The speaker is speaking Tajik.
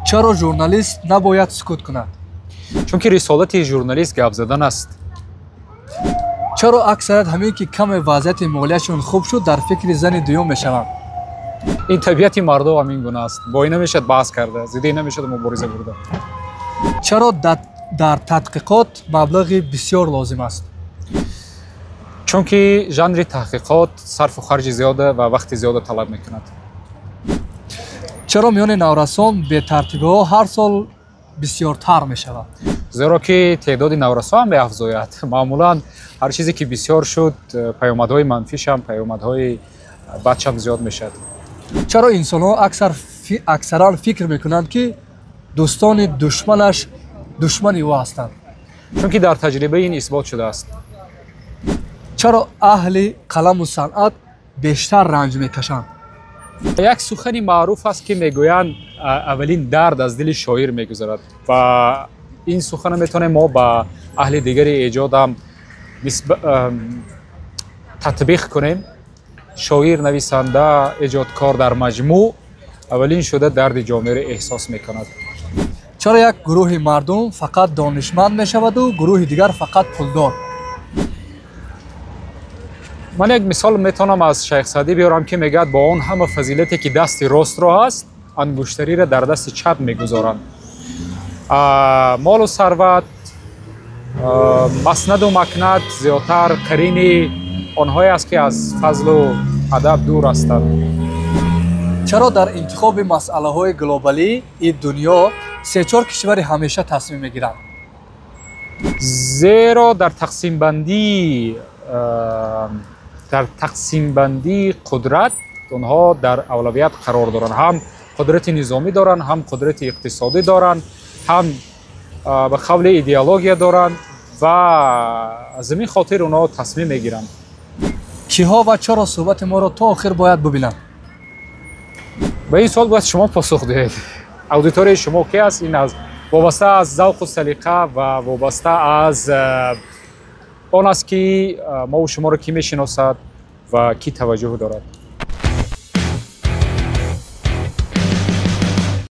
Чаро журналист набояд сукут кунад? Чунки рисолати журналист гап задан аст. Чаро аксарият ҳамин ки каме вазъияти молияшон хуб шуд, дар фикри зани дуюм мешаванд? Ин табиати мардо ҳамин гуна аст, бо ин намешавад баҳс карда, зидди ин намешавад мубориза бурда. Чаро дар тадқиқот маблағи бисёр лозим аст? Чунки жанри таҳқиқот сарфу харҷи зиёда ва вақти зиёда талаб мекунад. Чаро миёни наврасон бетартибиҳо ҳар сол бисёртар мешавад? Зеро ки теъдоди наврасон меафзояд. Маъмулан ҳар чизе ки бисёр шуд, паёмадҳои манфишам, паёмадҳои бадшам зиёд мешавад. Чаро инсонҳо аксаран фикр мекунанд, ки дӯстони душманаш душмани ӯ ҳастанд? Чунки дар таҷриба ин исбот шудааст. Чаро аҳли қаламу санъат бештар ранҷ мекашанд? Як сухани маъруф аст, ки мегӯянд, аввалин дард аз дили шоир мегузарад, ва ин сухана метавонем мо ба аҳли дигари эҷодам татбиқ кунем. Шоир, нависанда, эҷодкор дар маҷмӯъ аввалин шуда дарди ҷомеаро эҳсос мекунад. Чаро як гурӯҳи мардум фақат донишманд мешаваду гурӯҳи дигар фақат пулдор? Ман як мисол метавонам аз Шайх Саъдӣ биёрам, ки мегӯяд, бо он ҳама фазилате, ки дасти ростро ҳаст, ангуштариро дар дасти чап мегузоранд. Молу сарват, маснаду макнат зиёдтар қарини онҳое аст, ки аз фазлу адаб дур ҳастанд. Чаро дар интихоби масъалаҳои глобалии дунё се-чор кишвари ҳамеша тасмим мегиранд? Зеро дар тақсимбандии қудрат онҳо дар авлавият қарор доранд. Ҳам қудрати низомӣ доранд, ҳам қудрати иқтисодӣ доранд, ҳам ба қавли идеология доранд, ва аз ҳамин хотир онҳо тасмим мегиранд. Киҳо ва чаро суҳбати моро то охир бояд бубинанд? Ба ин суол бояд шумо посух диҳед. Аудиторияи шумо ки аст, ин аз вобаста аз завқу салиқа ва вобаста аз он аст, ки мову шуморо кӣ мешиносад ва кӣ таваҷҷӯҳ дорад.